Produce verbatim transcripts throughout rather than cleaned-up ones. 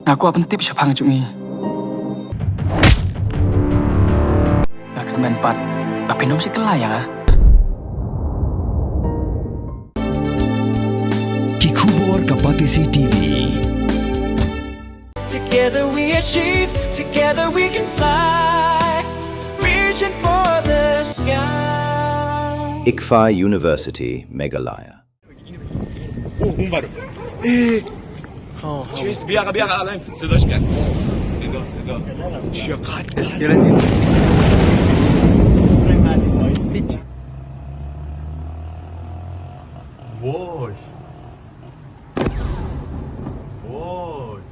Nga kwah pyntip shaphang jong i. Nga kyrmen pat ba phin ym shim kylla ïa nga. Ki khubor ka Batesi T V. Together we achieve, together we can fly, reaching for the sky. ICFAI University, Meghalaya. Oh, Umar. Eh. Cheers, biar, biar, Alan. C'est dommage, bien. C'est dommage, c'est dommage. Je suis raté. Est-ce qu'elle a dit ça? Wow. Wow.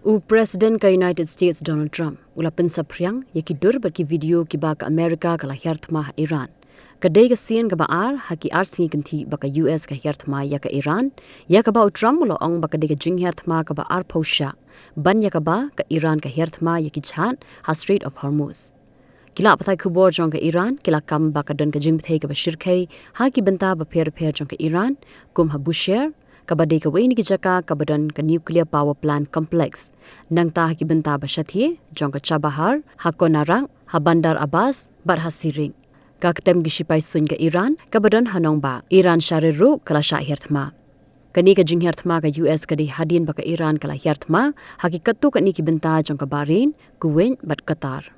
U President ka United States Donald Trump u la pynsaphriang ïa ki dur bad ki video kiba ka Amerika ka la hiar thma ha Iran. Ka dei ka sien kaba ar ha ki ar sngi kynthih ba ka U S ka hiar thma ïa ka Iran, ïa kaba u Trump u la ong ba ka dei ka jinghiar thma kaba arphew shah, ban ïa kaba ka Iran ka hiar thma ïa ki jhad ha Strait of Hormuz. Ki lad pathai khubor jong ka Iran ki la kam ba ka don ka jingbthei kaba shyrkhei ha ki bynta bapher bapher jong ka Iran, kum ha Bushehr, kaba dei kawei na ki jaka kaba don ka nuclear power plant complex. Nangta ha ki bynta ba shathie jong ka Chabahar, ha Konark, ha Bandar Abbas bad ha Sirik. Ka ktem ki shipai suiñ ka Iran kaba don ha nongbah Iranshahr ruh ka la shah hiar thma. Kane ka jinghiar thma ka U S ka dei hadien ba ka Iran ka la hiar thma ha ki katto katne ki bynta jong ka Bahrain, Kuwait bad Qatar.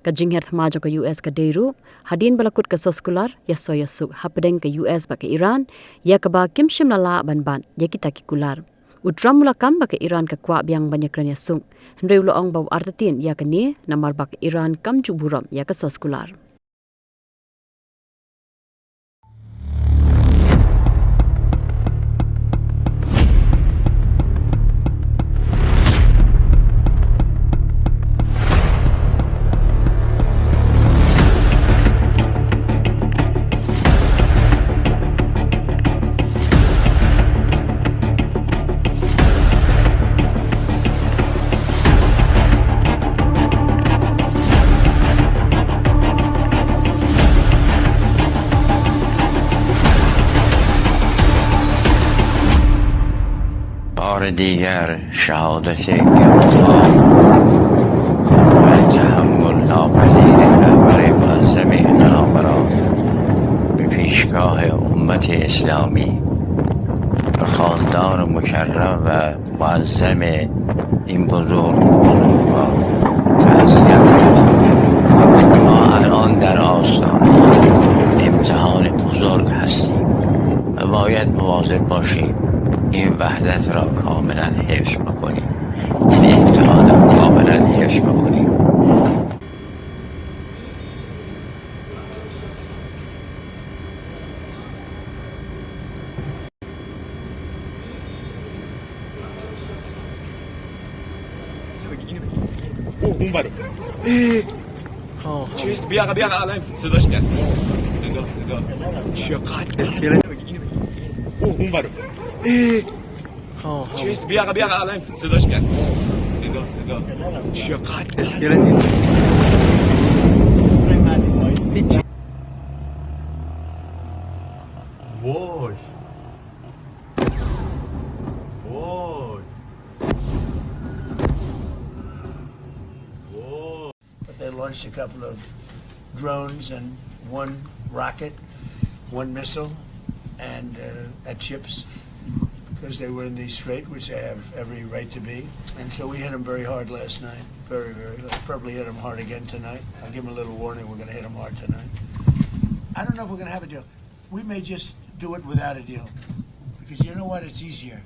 Ka jinghiar thma jong ka U S ka dei ruh hadien ba la kut ka soskular ïasoh ïasuk hapdeng ka U S bad ka Iran, ïa kaba kim shym la lah ban bat ïa kita ki kular. U Trump u la kam ba ka Iran ka kwah biang ban ïakren ïasuk, hynrei u la ong ba u artatien ïa kane namar ba ka Iran kam ju burom ïa ka soskular. بار دیگر شهادت گرانبار و تحمل ناپذیر رهبر معظم انقلاب را به پیشگاه امت اسلامی و خاندان مکرم و معظم این بزرگ بزرگوار تعزیت می‌کنیم. ما الان در آستانهٔ امتحان بزرگ هستیم و باید مواظب باشیم این وحدت را کاملاً حفظ بکنیم، این اتحاد را کاملاً حفظ بکنیم. Oh, Umar. Eh. Cheers, biar, biar, Alan. C'est dommage, bien. C'est dommage, c'est dommage. Je suis raté. Est-ce qu'elle a... Oh, Umar. Eh. Cheers, biar, biar, Alan. C'est dommage, bien. C'est dommage, c'est dommage. Je suis raté. Est-ce qu'elle a dit ça? Wow. Wow. Wow. But they launched a couple of drones and one rocket, one missile, and uh, at ships, because they were in the strait, which they have every right to be. And so we hit them very hard last night, very, very hard. Probably hit them hard again tonight. I'll give them a little warning. We're going to hit them hard tonight. I don't know if we're going to have a deal. We may just do it without a deal, because you know what? It's easier.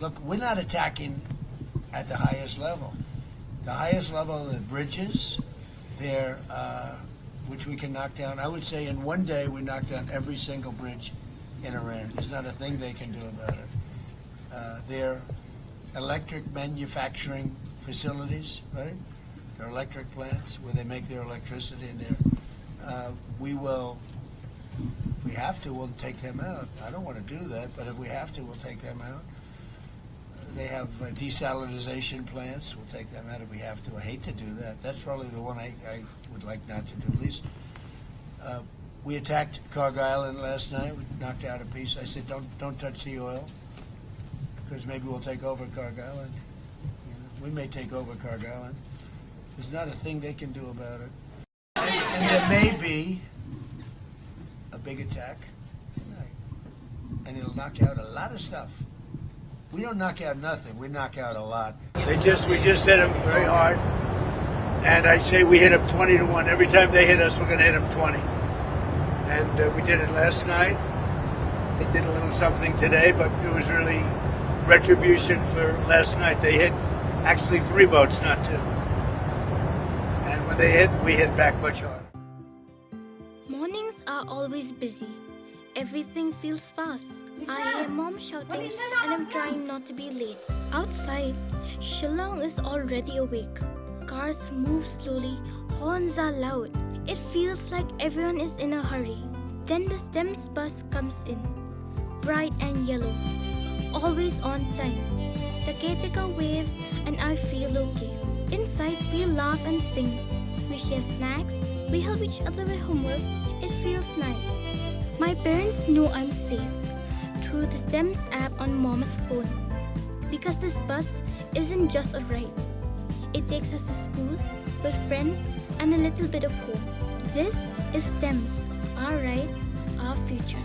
Look, we're not attacking at the highest level. The highest level are the bridges, there, uh, which we can knock down. I would say in one day we knock down every single bridge in Iran. There's not a thing they can do about it. Uh, their electric manufacturing facilities, right? Their electric plants where they make their electricity, and their, uh, we will, if we have to, we'll take them out. I don't want to do that, but if we have to, we'll take them out. They have uh, desalinization plants. We'll take them out if we have to. I hate to do that. That's probably the one I, I would like not to do. At least uh, we attacked Kharg Island last night. We knocked out a piece. I said, "Don't, don't touch the oil." Because maybe we'll take over Carg Island. You know, we may take over Carg Island. There's not a thing they can do about it. And, and there may be a big attack tonight. And it'll knock out a lot of stuff. We don't knock out nothing. We knock out a lot. They just, we just hit them very hard. And I say we hit them twenty to one. Every time they hit us, we're going to hit them twenty. And uh, we did it last night. They did a little something today, but it was really retribution for last night. They hit actually three boats, not two. And when they hit, we hit back much harder. Mornings are always busy. Everything feels fast. I hear mom shouting and I'm trying not to be late. Outside, Shillong is already awake. Cars move slowly, horns are loud. It feels like everyone is in a hurry. Then the STEMS bus comes in. Bright and yellow. Always on time. The caretaker waves and I feel okay. Inside, we laugh and sing. We share snacks. We help each other with homework. It feels nice. My parents know I'm safe through the STEMS app on mom's phone. Because this bus isn't just a ride. It takes us to school, with friends, and a little bit of home. This is STEMS, our ride, our future.